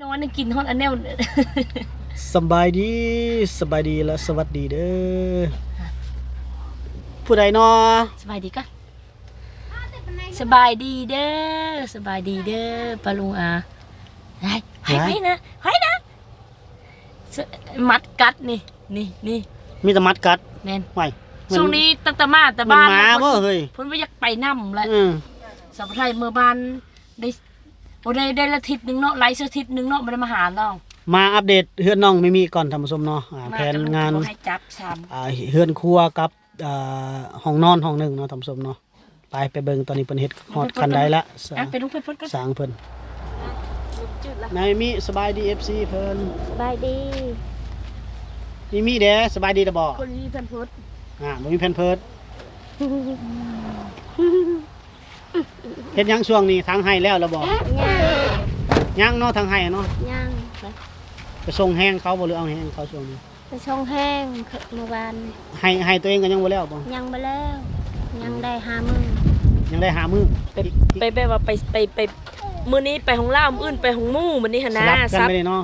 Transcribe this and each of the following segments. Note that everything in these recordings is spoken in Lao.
ນອນກິນຮອດອັນແນວ ສະບາຍດີ ສະບາຍດີ ແລະ ສະຫວັດດີເດີ. ຜູ້ໃດນໍ? ສະບາຍດີກ່ອນ. ສະບາຍດີເດີ ສະບາຍດີເດີ ປ້າລຸງອາ. ໄປ ໄປ ໄປນະ ໄປນະ. ໝັດກັດນີ້ ນີ້ ນີ້ ມີແຕ່ໝັດກັດ. ແມ່ນ. ໄຫວ ຊ່ວງນີ້ຕັ້ງແຕ່ມາແຕ່ບ້ານ ໝາບໍ່ເຮີ້ຍ? ເພິ່ນບໍ່ຢາກໄປນຳແຫຼະ. ອືມ ສາວໄທເມືອບ້ານໄດ້ ບໍ່ໄດ້ ໄດ້ອາທິດໜຶ່ງເນາະ ໄລອາທິດໜຶ່ງເນາະ ບໍ່ໄດ້ມາຫານ້ອງ. ມາອັບເດດເຮືອນນ້ອງມິມິກ່ອນທ່ານຜູ້ຊົມເນາະ. ອາ ແຜນງານ ບໍ່ໃຫ້ຈັບຊ້ຳ ອາ ເຮືອນຄົວກັບ ອາ ຫ້ອງນອນຫ້ອງໜຶ່ງເນາະທ່ານຜູ້ຊົມເນາະ. ໄປ ໄປເບິ່ງຕອນນີ້ເພິ່ນເຮັດຮອດຂັ້ນໃດລະ. ອ່ະ ໄປລຸກໄປເພິ່ນກ່ອນ ສ້າງເພິ່ນ. ນາຍມິ ສະບາຍດີ ເອັຟຊີ ເພິ່ນ. ສະບາຍດີ ມິມິເດ້ ສະບາຍດີລະບໍ່? ບໍ່ມີແຜ່ນເພີດ ອ່າ ບໍ່ມີແຜ່ນເພີດ. ເຮັດຫຍັງຊ່ວງນີ້? ທາງໄຮ່ແລ້ວລະບໍ່? ຍັງ ຍັງເນາະ ທາງໄຮ່ເນາະ ຍັງ. ໄປສົ່ງແຮງເຂົາບໍ່ ຫຼືເອົາແຮງເຂົາຊ່ວງນີ້? ໄປສົ່ງແຮງເມື່ອວານ. ໄຮ່ ໄຮ່ຕົວເອງກໍຍັງບໍ່ແລ້ວບໍ່? ຍັງບໍ່ແລ້ວ ຍັງໄດ້ຫ້າມື້ ຍັງໄດ້ຫ້າມື້. ໄປ ໄປແບບວ່າໄປ ໄປ ໄປ ມື້ນີ້ໄປຂອງລາວ ມື້ອື່ນໄປຂອງໝູ່ ບັດນີ້ຫັ້ນນະ ສະຫຼັບກັນໄປເນາະ.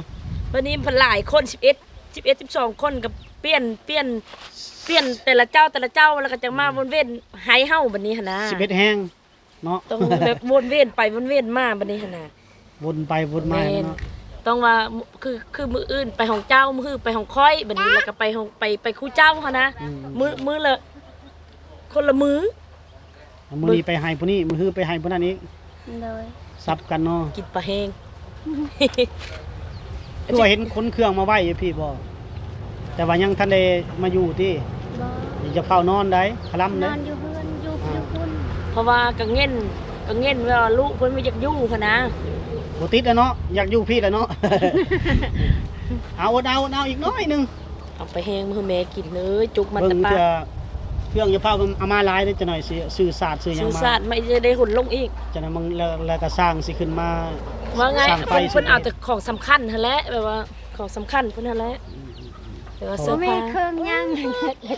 ບັດນີ້ເພິ່ນຫຼາຍຄົນ ສິບເອັດ ສິບເອັດ ສິບສອງຄົນ ກໍປ່ຽນ ປ່ຽນ ປ່ຽນແຕ່ລະເຈົ້າ ແຕ່ລະເຈົ້າ ແລ້ວກໍຈັ່ງມາ ອືມ ວົນເວນໃຫ້ເຮົາ ບັດນີ້ຫັ້ນນະ ສິບເອັດແຮງ. ເນາະ ຕ້ອງແບບວົນເວນໄປວົນເວນມາບັດນີ້ຫັ້ນນະ ວົນໄປວົນມາ. ແມ່ນ ເນາະ ຕ້ອງວ່າ ຄື ຄືມື້ອື່ນໄປຂອງເຈົ້າ ມື້ຮືໄປຂອງຂ້ອຍ ບັດນີ້ແລ້ວກໍໄປຂອງ ໄປ ໄປຄູ່ເຈົ້າຫັ້ນນະ. ອືມ ມື້ ມື້ລະຄົນລະມື້ ມື້ນີ້ໄປໃຫ້ຜູ້ນີ້ ມື້ຮືໄປໃຫ້ຜູ້ນັ້ນອີກ. ໂດຍ ສັບກັນເນາະ ກິນປາແຫ້ງ. ຄືວ່າເຫັນຂົນເຄື່ອງມາໄວ້ຢູ່ພີ້ບໍ່? ແຕ່ວ່າຍັງທັນໄດ້ມາຢູ່ຕິ? ບໍ່ ຢ່າຟ້າວນອນໃດ໋ ຄະລຳເດ້ ນອນຢູ່ເຮືອນ ຢູ່ ອ່າ ຢູ່ພຸ້ນ. ເພາະວ່າກະເງັນ ກະເງັນວ່າລູກເພິ່ນບໍ່ຢາກຢູ່ຫັ້ນນະ. ບໍ່ຕິດແລ້ວເນາະ ຢາກຢູ່ພີ້ແລ້ວເນາະ. ເອົາ ອົດເອົາ ອົດເອົາອີກໜ້ອຍໜຶ່ງ. ເອົາໄປແຮງມື້ແມ່ກິນເອີຍ ຈຸກມັນແຕ່ປາກ. ເຄື່ອງຢ່າຟ້າວເອົາມາຫຼາຍເດີ ຈັກໜ້ອຍຊິຊື້ສາດຊື້ຫຍັງມາ ຊື້ສາດມາຈະໄດ້ຫົນລົງອີກ. ຈັ່ງນັ້ນມັນ ແລ້ວ ແລ້ວກໍຊ່າງຊິຂຶ້ນມາ ວ່າໄງ ຊ່າງໄຟ ເພິ່ນ ຊິ ເພິ່ນເອົາແຕ່ຂອງສຳຄັນຫັ້ນແຫຼະ ແບບວ່າຂອງສຳຄັນເພິ່ນຫັ້ນແຫຼະ. ອືມ ແຕ່ວ່າເສື້ອຜ້າ ບໍ່ມີເຄື່ອງຫຍັງ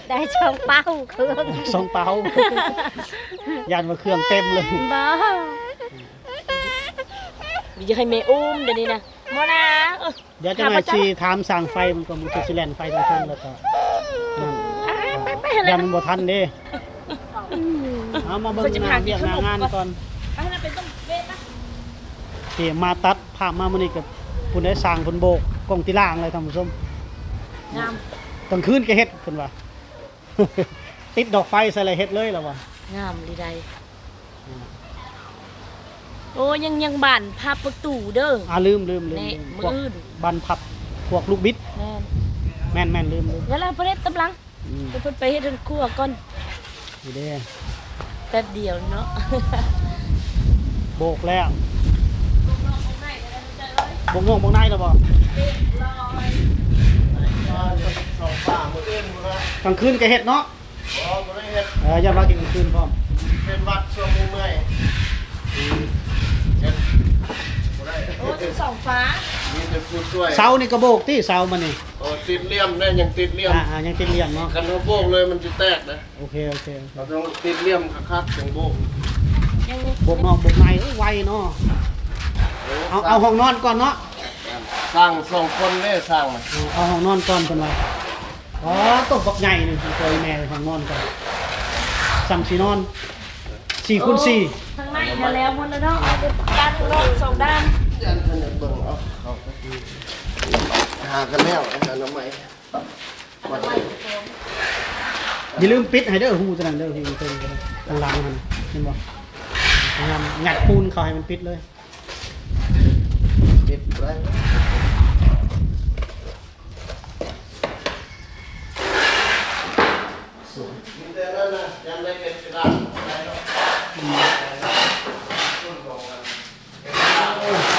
ໄດ້ສອງເປົາເຄື່ອງ ສອງເປົາ. ຢ້ານວ່າເຄື່ອງເຕັມເລີຍ. ບໍ່ ຢາກໃຫ້ແມ່ອຸ້ມດຽວນີ້ນະ. ບໍ່ນາ ເອີ ດຽວຈັກໜ້ອຍຊິຖາມຊ່າງໄຟມັນກ່ອນ ມັນຄືຊິແລ່ນໄຟທາງເທິງແລ້ວກໍນັ້ນ ອ່າ ໄປໆ ຢ້ານມັນບໍ່ທັນເດ້. ອືມ ເອົາມາເບິ່ງໜ້າວຽກໜ້າງານກ່ອນ. ໄປຫັ້ນນະ ໄປຕົ້ນເວນນະ. ທີ່ມາຕັດພາບມາມື້ນີ້ກໍ ຜູ້ໃດຊ່າງເພິ່ນໂບກກ້ອງຕິລ່າງເລີຍທ່ານຜູ້ຊົມ. ງາມ ກາງຄືນກໍເຮັດເພິ່ນວ່າ ຕິດດອກໄຟໃສ່ແລ້ວເຮັດເລີຍລະວ່າ. ງາມດີໃດ. ໂອ້ ຍັງ ຍັງບານພັບປະຕູເດີ. ອ່າ ລືມ ລືມ ລືມ ແນ່ ມື້ອື່ນ ບານພັບພວກລູກບິດ. ແມ່ນ ແມ່ນໆ ລືມ ລືມ. ແລ້ວເພິ່ນເຮັດຕຳຫຼັງ. ອືມ ເພິ່ນໄປເຮັດເຮືອນຄົວກ່ອນ. ນີ້ເດ້ ແປັບດຽວເນາະ. ໂບກແລ້ວ ໂບກນອກໂບກໃນແລ້ວບໍ່? ກາງຄືນກໍເຮັດເນາະ. ບໍ່ ບໍ່ໄດ້ເຮັດ. ເອີ ຢ້ານວ່າກິນກາງຄືນພ້ອມ. ເປັນຫວັດ ຊ່ວງນີ້ເມື່ອຍ. ອືມ ເຮັດບໍ່ໄດ້. ໂອ້ ຕິດສອງຝາ ມີແຕ່ຜູ້ຊ່ວຍ. ເສົານີ້ກໍໂບກຕິ ເສົາມັນນີ້? ເອີ ຕິດຫຼ່ຽມເດ້ ຍັງຕິດຫຼ່ຽມ. ອ່າໆ ຍັງຕິດຫຼ່ຽມເນາະ. ຄັນເຮົາໂບກເລີຍມັນຊິແຕກນະ. ໂອເຄ ໂອເຄ ໂອເຄ. ເຮົາຕ້ອງຕິດຫຼ່ຽມຄັກໆ ຈັ່ງໂບກ. ໂບກນອກໂບກໃນ. ໂອ້ ໄວເນາະ. ເອົາ ເອົາຫ້ອງນອນກ່ອນເນາະ. ຊ່າງສອງຄົນເດ້ ຊ່າງນະ. ເອົາຫ້ອງນອນກ່ອນເພິ່ນວ່າ. ອໍ ໂຕບັກໃຫຍ່ໜຶ່ງ ໂຕແມ່ຫ້ອງນອນກໍຊ່ຳຊິນອນ ສີ່ຄູນສີ່. ໂອ້ ທາງໃນກໍແລ້ວໝົດແລ້ວເນາະ ເອົາແຕ່ປະກັນເນາະ ສອງດ້ານ. ຢ້ານເພິ່ນຢາກເບິ່ງ ເອົາເຂົ້າໄປຫາກັນແລ້ວ ອັນອະນາໄມ. ຢ່າລືມປິດໃຫ້ເດີ ຮູຕົວນັ້ນເດີ ຮູຕົວນັ້ນ ທາງຫຼັງຫັ້ນນະ ເຫັນບໍ່? ພະຍາຍາມຍັດປູນເຂົ້າໃຫ້ມັນປິດເລີຍ. ເຮັດບໍ່ໄດ້ ມີແຕ່ນັ້ນນະ ຍັງໄດ້ເຮັດກະດານໄດ້ດອກ.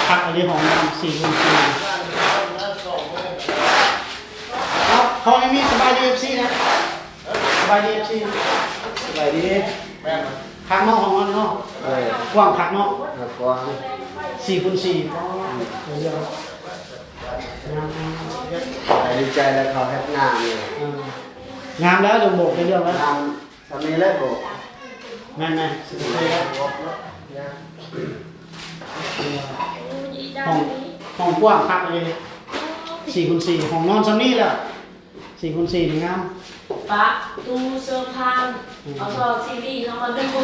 ຄັກອີ່ຫຼີ ຫ້ອງນ້ຳສີ່ຄູນສີ່. ເອົາ ຂໍໃຫ້ມີ ສະບາຍດີ ເອັຟຊີ ນະ. ສະບາຍດີ ເອັຟຊີ ສະບາຍດີ. ແມ່ນ ຂ້າງນອກຫ້ອງນອນເນາະ. ເອີ ກວ້າງຄັກເນາະ. ເອີ ກວ້າງ ສີ່ຄູນສີ່. ອໍ ເອີ ງາມ ງາມ ງາມ. ດີໃຈແລ້ວ ເຂົາເຮັດງາມເລີຍ. ເອີ ງາມແລ້ວ ດຽວໂບກໄປເລື່ອງແລ້ວ. ງາມສ່ຳນີ້ແຫຼະໂບກ. ແມ່ນໆ ຊິໄປເລີຍ. ຫ້ອງ ຫ້ອງກວ້າງຄັກເລີຍ ສີ່ຄູນສີ່ ຫ້ອງນອນຊ່ຳນີ້ແຫຼະ ສີ່ຄູນສີ່ນີ້ງາມ ປະຕູເຊີພານ ອືມ ເອົາທໍ່ຊີຣີເຮົາມານອນ ຜູ້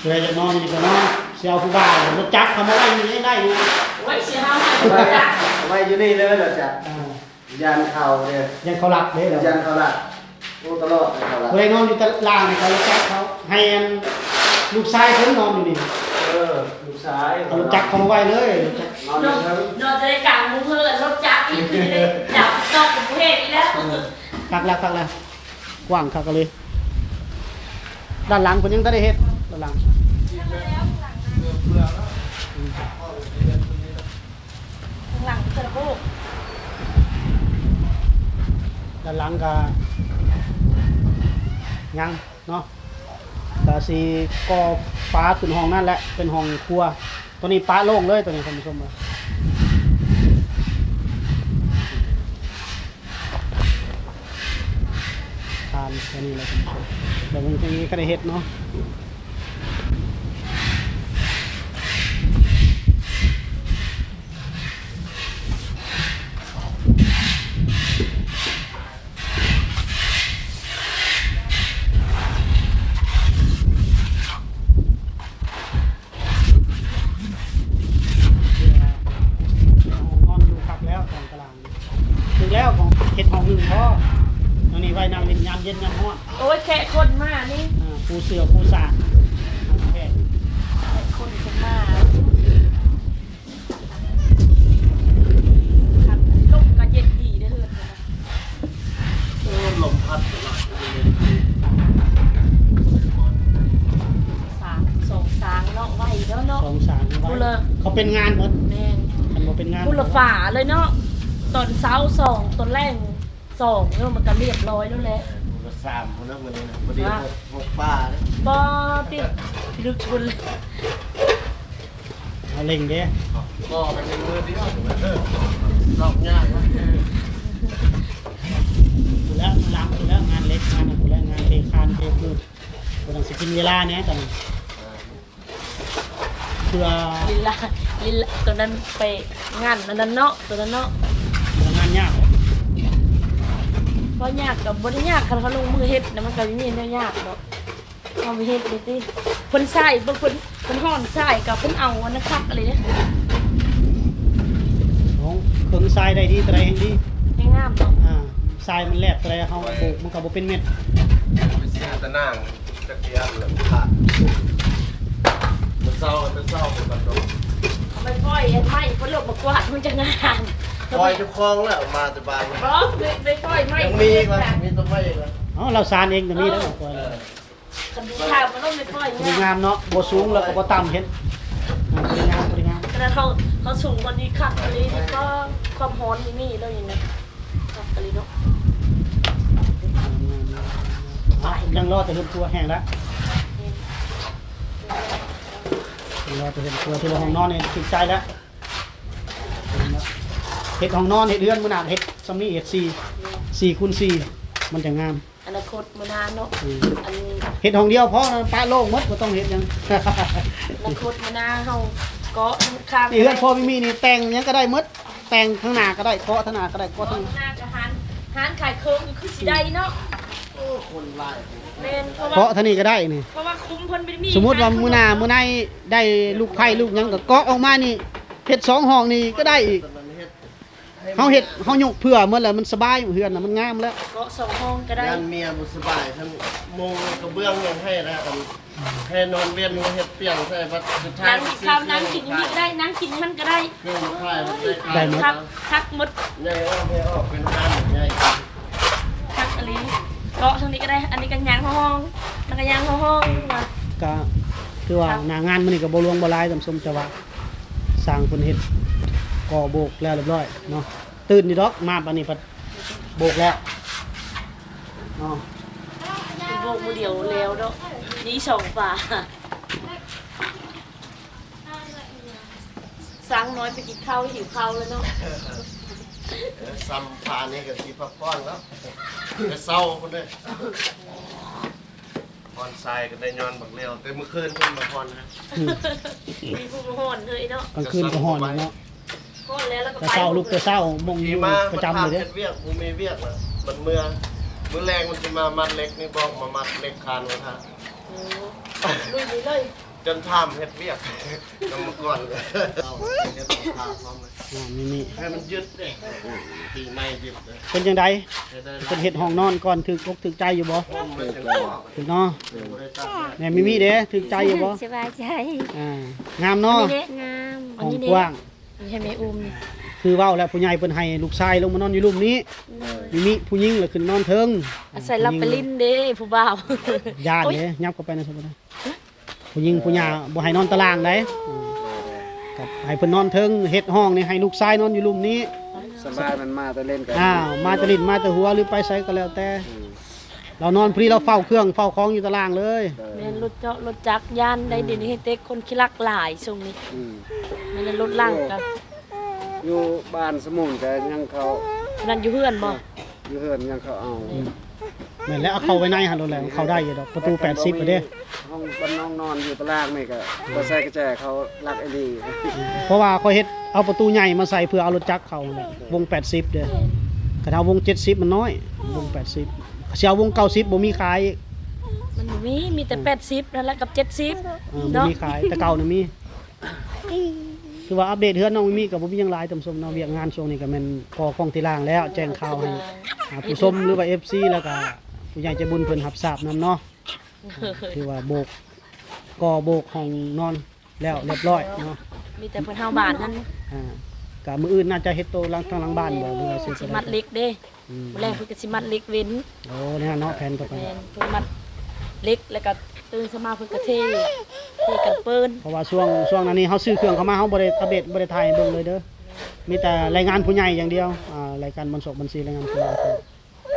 ໃດຢາກນອນຢູ່ນີ້ກໍນອນ ຊິເອົາຜູ້ບ່າວລົດຈັກເຂົ້າມາໄວ້ຢູ່ນີ້ໄດ້ຢູ່ ໂອ້ຍ ຊິເອົາລົດຈັກ ໄວ້ຢູ່ນີ້ເລີຍລົດຈັກ ອ່າ ຢ້ານເຂົາເດ້ ຢ້ານເຂົາລັກເດ້ ຢ້ານເຂົາລັກ ໂອ້ ຕະຫຼອດເຂົາລັກ ຜູ້ໃດນອນຢູ່ຕາລ່າງນີ້ກໍລົດຈັກເຂົາ ໃຫ້ອັນລູກຊາຍເພິ່ນນອນຢູ່ນີ້ ເອີ ລູກຊາຍ ເອົາລົດຈັກເຂົ້າມາໄວ້ເລີຍ ລົດຈັກ ນອນຢູ່ເທິງ ນອນຈະໄດ້ກາງມຸ້ງເຮີ ລົດຈັກອີກ ຄືໄດ້ຈັບຕອກກັບຜູ້ເຮັດອີກແລ້ວ ເອີ ຄັກແລ້ວ ຄັກແລ້ວ ກວ້າງຄັກເລີຍ ດ້ານຫຼັງເພິ່ນຍັງບໍ່ໄດ້ເຮັດ ດ້ານຫຼັງ ເບື່ອແລ້ວ ອືມ ທາງຫຼັງເພິ່ນ ໂອ້ ດ້ານຫຼັງກະຍັງເນາະ ກະຊິກໍ່ຝາຂຶ້ນຫ້ອງນັ້ນແຫຼະ ເປັນຫ້ອງຄົວ ໂຕນີ້ປະໂລ່ງເລີຍ ໂຕນີ້ທ່ານຜູ້ຊົມເອີຍ ຜ່ານຕົວນີ້ແຫຼະທ່ານຜູ້ຊົມ ແລ້ວເບິ່ງທາງນີ້ກໍໄດ້ເຮັດເນາະ. ເພື່ອຫ້ອງນອນຢູ່ຄັກແລ້ວ ຂອງຕາລາງນີ້ ຖືກແລ້ວ ຂອງເຮັດຫ້ອງໜຶ່ງພໍ ອັນນີ້ໄວ້ນັ່ງຫຼິ້ນຍາມເຢັນຍາມຮ້ອນ ໂອ້ຍ ແຂກຄົນມານີ້ ອ່າ ປູເສື່ອປູສາກ ແຂກ ແຂກຄົນເພິ່ນມາ ຄັກ ລົມກໍເຢັນດີເດ້ເຮືອນເພິ່ນນະ ໂອ້ ລົມພັດຕະຫຼອດ ສາງ ສອງສາງເນາະ ໄວແລ້ວເນາະ ສອງສາງໄວ ເຂົາເປັນງານໝົດ ແມ່ນ ຄັນບໍ່ເປັນງານ ພຸ້ນລະຝາເລີຍເນາະ ຕອນເຊົ້າສອງ ຕອນແລງສອງ ເອີ ມັນກໍລຽບຮ້ອຍແລ້ວແຫຼະ ພຸ້ນລະສາມ ພຸ້ນລະມື້ນີ້ນະ ພໍດີ ຫົກ ຫົກຝາເດ້ ບໍ່ຕິ ລຶກພຸ້ນແຫຼະ. ເອົາເລັ່ງເດ້ ກໍກັນເປັນມືດຽວ ເອີ ຊອກຍາກ ເອີ ພຸ້ນແລ້ວ ຫຼັງພຸ້ນແລ້ວ ງານເຫຼັກ ງານນັ້ນພຸ້ນແລ້ວ ງານເທຄານເທພື້ນ ກຳລັງຊິກິນເວລາແດ່ຕອນນີ້ ເພື່ອ ລີລາ ລີລາ ຕອນນັ້ນໄປງານອັນນັ້ນເນາະ ຕອນນັ້ນເນາະ ງານຍາກ ບໍ່ຍາກກໍບໍ່ໄດ້ຍາກ ຄັນເຮົາລົງມືເຮັດນະ ມັນກໍບໍ່ມີແນວຍາກດອກ. ເຮົາໄປເຮັດເດ້ຕິ ເພິ່ນຊາຍ ເບິ່ງເພິ່ນ ເພິ່ນຮ້ອນຊາຍກໍເພິ່ນເອົາອັນນັ້ນຄັກອີ່ຫຼີເດ້ ເອົາເຄິ່ງຊາຍໄດ້ດີ ຕົວໃດແຮ່ງດີ ແຮ່ງງາມເນາະ ອ່າ ຊາຍມັນແຫຼບ ຕົວໃດເຮົາໂບກມັນກໍບໍ່ເປັນເມັດ ໄປຊື້ຕະໜ່າງຈັກເທື່ອລະຂາດ ມື້ເຊົ້າ ແຕ່ເຊົ້າໄປບັດດົງ ເອົາໄປປ່ອຍອັນໄມ້ ເພິ່ນລົງມາກວາດ ມັນຈະງາມ ປ່ອຍເຈົ້າຂອງແລ້ວ ມາແຕ່ບ້ານ ບໍ່ ໄປ ໄປປ່ອຍໄມ້ ຍັງມີອີກວະ ມີແຕ່ໄມ້ອີກວະ ເອົາ ລາວສານເອງກໍມີແລ້ວ ເອີ ປ່ອຍ ຄັນຜູ້ຊາຍມາລົງໃນຟອຍ ພໍດີງາມເນາະ ບໍ່ສູງແລ້ວກໍບໍ່ຕ່ຳ ເຮັດ ອ່າ ພໍດີງາມ ພໍດີງາມ ຂະໜາດເຮົາ ເຮົາສູງກວ່ານີ້ຄັກອີ່ຫຼີນີ້ ກໍຄວາມຮ້ອນນີ້ມີເລີຍນີ້ນະ ຄັກອີ່ຫຼີເນາະ ຍັງລໍແຕ່ເຮືອນຄົວແຫ້ງລະ ຍັງລໍແຕ່ເຮືອນຄົວ ຖືວ່າຫ້ອງນອນນີ້ຖືກໃຈລະ ເຮັດຫ້ອງນອນ ເຮັດເຮືອນ ມື້ໜ້າເຮັດຊ່ຳນີ້ ເຮັດສີ່ ສີ່ຄູນສີ່ ມັນຈະງາມ. ອະນາຄົດມື້ໜ້າເນາະ ອືມ ອັນ ເຮັດຫ້ອງດຽວພໍນະ ປະໂລ່ງໝົດ ບໍ່ຕ້ອງເຮັດຫຍັງ ອະນາຄົດມື້ໜ້າເຮົາເກາະທາງຂ້າງ ນີ້ເຮືອນພໍ່ມີມີນີ້ ແຕ່ງຫຍັງກໍໄດ້ໝົດ ແຕ່ງທາງໜ້າກໍໄດ້ ເກາະທາງໜ້າກໍໄດ້ ເກາະທາງ ເກາະທາງໜ້າກໍຮ້ານ ຮ້ານຂາຍເຄື່ອງກໍຄືຊິໄດ້ເນາະ ໂອ້ ຄົນຫຼາຍ ແມ່ນ ເພາະວ່າ ເກາະທາງນີ້ກໍໄດ້ນີ້ ເພາະວ່າຄຸ້ມເພິ່ນບໍ່ໄດ້ມີ ສົມມຸດວ່າມື້ໜ້າມື້ໃນໄດ້ລູກໃພ້ລູກຫຍັງກໍເກາະອອກມານີ້ ເຮັດສອງຫ້ອງນີ້ກໍໄດ້ອີກ ເຮົາເຮັດ ເຮົາຍົກເພື່ອໝົດແລ້ວ ມັນສະບາຍ ເຮືອນນະມັນງາມແລ້ວ ເກາະສອງຫ້ອງກໍໄດ້ ຢ້ານເມຍບໍ່ສະບາຍ ທັງມຸງກະເບື້ອງຫຍັງໃຫ້ແລ້ວ ໃຫ້ນອນເວັນ ເຮັດຕຽງໃສ່ ບັດສຸດທ້າຍ ນັ່ງກິນເຂົ້າ ນັ່ງກິນຢູ່ນີ້ກໍໄດ້ ນັ່ງກິນຢູ່ຫັ້ນກໍໄດ້ ເຄື່ອງມາຂາຍ ໄດ້ໝົດ ຄັກ ຄັກໝົດ ໃຫຍ່ອອກ ໃຫຍ່ອອກ ເປັນຮ້ານໃຫຍ່ ຄັກອີ່ຫຼີ ເກາະທາງນີ້ກໍໄດ້ ອັນນີ້ກໍຍ່າງຫ້ອງ ແລ້ວກໍຍ່າງຫ້ອງວ່າ ກໍຄືວ່າ ຄັກ ໜ້າງານມື້ນີ້ກໍບໍ່ຫຼວງບໍ່ຫຼາຍ ທ່ານຜູ້ຊົມ ແຕ່ວ່າ ຊ່າງເພິ່ນເຮັດກໍໂບກແລ້ວລຽບຮ້ອຍເນາະ ຕື່ນຢູ່ດອກ ມາປານນີ້ພັດໂບກແລ້ວເນາະ ໂບກມື້ດຽວແລ້ວເນາະ ມີສອງຝາ ຊ່າງນ້ອຍໄປກິນເຂົ້າ ຫິວເຂົ້າແລ້ວເນາະ ເອີ ຊ່ຳຝານີ້ກໍຊິພັກຜ່ອນແລ້ວ ແຕ່ເຊົ້າພຸ້ນເດ້. ຮ້ອນຊາຍກໍໄດ້ຍ້ອນບັກຫຼຽວ ແຕ່ມື້ຄືນເພິ່ນມາຮ້ອນນະ ອືມ ມີຜູ້ມາຮ້ອນເຮີຍເນາະ ກາງຄືນກໍຮ້ອນເນາະ ແຕ່ເຊົ້າ ລຸກແຕ່ເຊົ້າ ໝ່ອງຢູ່ປະຈຳເລີຍເດ້. ເຮັດວຽກ ບໍ່ມີວຽກລະ ມັນເມືອ ມື້ແລງມັນຊິມາມັດເຫຼັກນີ້ ບອກມາມັດເຫຼັກຄານໄວ້ຖ້າ. ໂອ້ ລຸຍນີ້ເລີຍ ຈົນຖາມເຮັດວຽກນຳມາກ່ອນ. ເອົາເຮັດຜ້າພ້ອມເລີຍ. ອ່າ ມີ ມີ ໃຫ້ມັນຍຶດເດ້ ປີໃໝ່ຍຶດເດ້. ເປັນຈັ່ງໃດ? ເຮັດໄດ້ຫຼາຍ ເພິ່ນເຮັດຫ້ອງນອນກ່ອນ ຖືກອົກຖືກໃຈຢູ່ບໍ່? ຖືກເນາະ. ແມ່ມີມີເດ້ ຖືກໃຈຢູ່ບໍ່? ສະບາຍໃຈ. ອ່າ ງາມເນາະ. ງາມ ຫ້ອງກວ້າງ. ໃຫ້ແມ່ອຸ້ມ. ຄືເວົ້າແລ້ວ ຜູ້ໃຫຍ່ເພິ່ນໃຫ້ລູກຊາຍລົງມານອນຢູ່ລຸ່ມນີ້. ໂດຍ. ມີມີຜູ້ຍິງລະຂຶ້ນນອນເທິງ. ອາໄສລັບໄປຫຼິ້ນເດ້ຜູ້ບ່າວ. ຢ້ານເດ້. ໂອ້ຍ ຫຍັບເຂົ້າໄປນະ ຜູ້ຍິງຜູ້ຫຍ່າບໍ່ໃຫ້ນອນຕາລ່າງໃດ໋. ອືມ ກໍໃຫ້ເພິ່ນນອນເທິງ ເຮັດຫ້ອງນີ້ໃຫ້ລູກຊາຍນອນຢູ່ລຸ່ມນີ້. ສະບາຍ ມັນມາແຕ່ຫຼິ້ນກັນ. ອ້າວ ມາແຕ່ຫຼິ້ນ ມາແຕ່ຫົວ ຫຼືໄປໃສກໍແລ້ວແຕ່. ອືມ ລາວນອນ ພໍດີລາວເຝົ້າເຄື່ອງເຝົ້າຂອງຢູ່ຕາລ່າງເລີຍ. ໂດຍ. ແມ່ນ ລົດເຈາະລົດຈັກ ຢ້ານໄດ້. ອືມ ດຽວນີ້ເຮັດແຕ່ຄົນຂີ້ລັກຫຼາຍຊ່ວງນີ້. ອືມ ແມ່ນ ລົດລ້າງກໍ ຢູ່ບ້ານສະໝູນກໍຍັງເຂົ້າ. ນັ້ນຢູ່ເຮືອນບໍ່? ຢູ່ເຮືອນຍັງເຂົາເອົາ. ແມ່ນແລ້ວ ເອົາເຂົ້າໄວ້ໃນຫັ້ນໂລດແຫຼະ ມັນເຂົ້າໄດ້ຢູ່ດອກ ປະຕູແປດສິບເດ້. ຫ້ອງ ບັນຫ້ອງນອນຢູ່ຕາລ່າງນີ້ກໍບໍ່ໃສ່ກະແຈ ເຂົາລັກອີ່ຫຼີ. ເພາະວ່າຂ້ອຍເຮັດເອົາປະຕູໃຫຍ່ມາໃສ່ເພື່ອເອົາລົດຈັກເຂົ້າຫັ້ນແຫຼະ ວົງແປດສິບເດ້. ຄັນເອົາວົງເຈັດສິບມັນນ້ອຍ ວົງແປດສິບ ຊິເອົາວົງເກົ້າສິບບໍ່ມີຂາຍອີກ. ມັນບໍ່ມີ ມີແຕ່ແປດສິບນັ້ນແຫຼະກັບເຈັດສິບ. ເອີ ບໍ່ມີຂາຍ ແຕ່ເກົ່ານະມີ. ຖືວ່າອັບເດດເຮືອນນ້ອງມີມີກໍບໍ່ມີຫຍັງຫຼາຍທ່ານຜູ້ຊົມເນາະ. ວຽກງານຊ່ວງນີ້ກໍແມ່ນກໍ່ຂອງທີ່ລ່າງແລ້ວ ແຈ້ງຂ່າວໃຫ້ ອ່າ ຜູ້ຊົມ ຫຼືວ່າ ເອັຟຊີ ແລ້ວກໍຜູ້ໃຫຍ່ໃຈບຸນເພິ່ນຮັບຊາບນຳເນາະ. ຖືວ່າໂບກ ກໍ່ໂບກຫ້ອງນອນແລ້ວລຽບຮ້ອຍເນາະ. ມີແຕ່ເພິ່ນເຮົາບານຫັ້ນ. ອ່າ ກໍມື້ອື່ນໜ້າຈະເຮັດໂຕຫຼັງ ທາງຫຼັງບ້ານບໍ່ ຫຼືວ່າຊິ ຊິມັດເຫຼັກເດ້. ອືມ ມື້ແລງເພິ່ນກໍຊິມັດເຫຼັກເວັນ. ໂອ້ ແນວເນາະ ແຜນຕໍ່ໄປ. ແມ່ນ ເພິ່ນມັດເຫຼັກ ແລ້ວກໍຕື່ນເຊົ້າມາເພິ່ນກໍເທ ເທກັນເປິ້ນ. ເພາະວ່າຊ່ວງ ຊ່ວງນັ້ນນີ້ເຮົາຊື້ເຄື່ອງເຂົ້າມາ ເຮົາບໍ່ໄດ້ອັບເດດ ບໍ່ໄດ້ຖ່າຍໃຫ້ເບິ່ງເລີຍເດີ. ມີແຕ່ລາຍງານຜູ້ໃຫຍ່ຢ່າງດຽວ ອ່າ ລາຍການບັນສົກບັນຊີ ລາຍງານຜູ້ໃຫຍ່.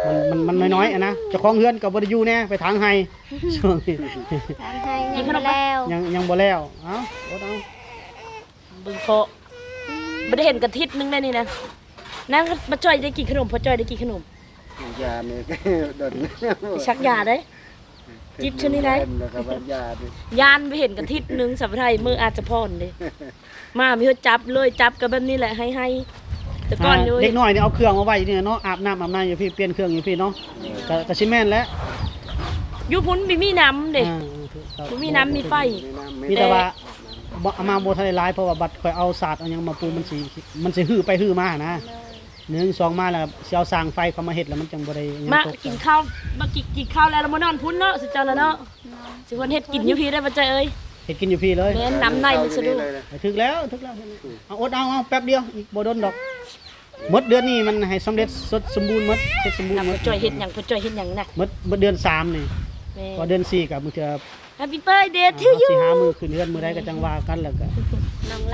ມັນ ມັນ ມັນນ້ອຍໆ ອະນະ ເຈົ້າຂອງເຮືອນກໍບໍ່ໄດ້ຢູ່ແນ່ ໄປຖາງໄຮ່ຊ່ວງນີ້. ຖາງໄຮ່ຍັງບໍ່ແລ້ວ. ຍັງ ຍັງບໍ່ແລ້ວ. ເອົ້າ ອົດເອົາ. ເບິ່ງເພາະ ບໍ່ໄດ້ເຫັນກັນທິດໜຶ່ງແລ້ວນີ້ນະ. ນາງມາຈ່ອຍໄດ້ກິນຂະໜົມ ພໍ່ຈ່ອຍໄດ້ກິນຂະໜົມ. ຢານີ້ດົນ ສັກຢາໄດ້ ຈິບຊະນີ້ໄດ້. ຢ້ານບໍ່ເຫັນກັນທິດໜຶ່ງ ສາວໄທ ມື້ອາດສະພອນເດ້. ມາມີເຮົາຈັບເລີຍ ຈັບກໍແບບນີ້ແຫຼະ ໄຫ້ໆ. ແຕ່ກ່ອນຢູ່ ເດັກນ້ອຍນີ້ເອົາເຄື່ອງມາໄວ້ນີ້ເນາະ ອາບນ້ຳອາບໃນຢູ່ພີ້ ປ່ຽນເຄື່ອງຢູ່ພີ້ເນາະ. ກໍ ກໍຊິແມ່ນແຫຼະ ຢູ່ພຸ້ນບໍ່ມີນ້ຳເດ້. ອ່າ ບໍ່ມີນ້ຳມີໄຟ. ມີແຕ່ວ່າ ບໍ່ ເອົາມາບໍ່ທັນໄດ້ຫຼາຍ ເພາະວ່າບັດຂ້ອຍເອົາສາດເອົາຫຍັງມາປູ ມັນຊິ ມັນຊິຮື້ໄປຮື້ມາຫັ້ນນະ. ໜຶ່ງ ສອງ ມາແລ້ວຊິເອົາສ້າງໄຟເຂົ້າມາເຮັດ ແລ້ວມັນຈັ່ງບໍ່ໄດ້ຫຍັງ. ມາກິນເຂົ້າ ມາກິນ ກິນເຂົ້າແລ້ວ ແລ້ວມານອນພຸ້ນເນາະ ສຸເຈົ້າລະເນາະ. ຊິເພິ່ນເຮັດກິນຢູ່ພີ້ໄດ້ ປ້າເຈ້ຍເອີຍ. ເຮັດກິນຢູ່ພີ້ເລີຍ. ແມ່ນ ນ້ຳໃນມັນສະດວກ. ຖືກແລ້ວ ຖືກແລ້ວ. ເອົາ ອົດເອົາ ເອົາແປັບດຽວ ອີກບໍ່ດົນດອກ. ໝົດເດືອນນີ້ມັນໃຫ້ສຳເລັດສົມ ສົມບູນໝົດ ເສັດສົມບູນໝົດ. ພໍ່ຈ່ອຍເຮັດຫຍັງ ພໍ່ຈ່ອຍເຮັດຫຍັງນະ? ໝົດ ໝົດເດືອນສາມນີ້. ແມ່ນ ເພາະເດືອນສີ່ກໍມື້ເທື່ອ Happy birthday to you. ເຮົາຊິຫາມື້ຂຶ້ນເຮືອນມື້ໃດກໍຈັ່ງວ່າກັນ ແລ້ວກໍ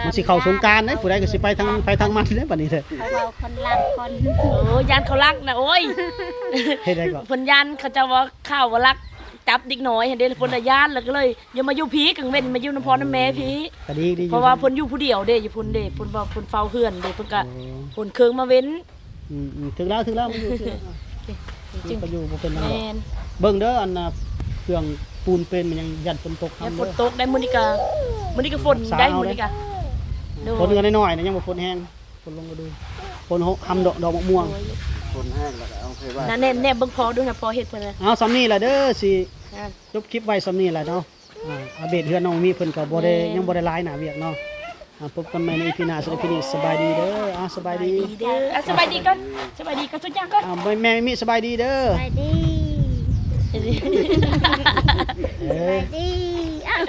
ມັນຊິເຂົ້າສົງການເດ້ ຜູ້ໃດກໍຊິໄປທາງໃຜທາງມັນເດ້ບັດນີ້ເດີ. ເຂົາເວົ້າຄົນລັກຄົນ ໂອ້ ຢ້ານເຂົາລັກນະ. ໂອ້ຍ ເຮັດໃດກໍ ເພິ່ນຢ້ານ ເຂົາເຈົ້າວ່າຂ່າວວ່າລັກຈັບເດັກນ້ອຍຫັ້ນເດ້. ເພິ່ນລະຢ້ານ ແລ້ວກໍເລີຍຢ່າມາຢູ່ພີ້ ກາງເວັນມາຢູ່ນຳພໍ່ນຳແມ່ພີ້. ກໍດີ ດີຢູ່ ເພາະວ່າເພິ່ນຢູ່ຜູ້ດຽວເດ້ ຢູ່ພຸ້ນເດ້ ເພິ່ນວ່າເພິ່ນເຝົ້າເຮືອນເດ້ ເພິ່ນກໍ ໂອ້ ຂົນເຄື່ອງມາເວັນ. ອືມໆ ຖືກແລ້ວ ຖືກແລ້ວ ມັນຢູ່ ມັນກໍຢູ່ ບໍ່ເປັນຫຍັງດອກ. ແມ່ນ ເບິ່ງເດີ ອັນນ່າ ເຄື່ອງປູນເປັນມັນຫຍັງ ຢ້ານຝົນຕົກ ຢ້ານຝົນຕົກໄດ໋. ມື້ນີ້ກະ ມື້ນີ້ກະຝົນໄດ໋ ມື້ນີ້ກະ ໂດຍ ຝົນກໍນ້ອຍໆນະ ຍັງບໍ່ຝົນແຮງ ຝົນລົງລະດູ ຝົນຮຳດອກ ດອກໝາກມ່ວງ. ໂດຍ ຝົນແຮງແລ້ວກໍເອົາໃສ່ບ້ານ. ນະ ແນມ ແນມເບິ່ງພໍ່ດູນະ ພໍ່ເຮັດເພິ່ນນະ. ເອົາ ສ່ຳນີ້ລະເດີ ຊິ ອ່າ ຈົບຄລິບໄວ້ສ່ຳນີ້ລະເນາະ. ອ່າ ອັບເດດເຮືອນນ້ອງມີເພິ່ນກໍບໍ່ໄດ້ ແມ່ນ ຍັງບໍ່ໄດ້ຫຼາຍໜ້າວຽກເນາະ. ອ່າ ພົບກັນໃໝ່ໃນອີພີໜ້າ. ສຳລັບອີພີນີ້ ສະບາຍດີເດີ. ອ່າ ສະບາຍດີ ສະບາຍດີເດີ. ອ່າ ສະບາຍດີກ່ອນ ສະບາຍດີກ່ອນ ທຸກຢ່າງກ່ອນ. ອ່າ ແມ່ ແມ່ມີສະບາຍດີເດີ. ສະບາຍດີ ເອີ ສະບາຍດີ. ອ້າວ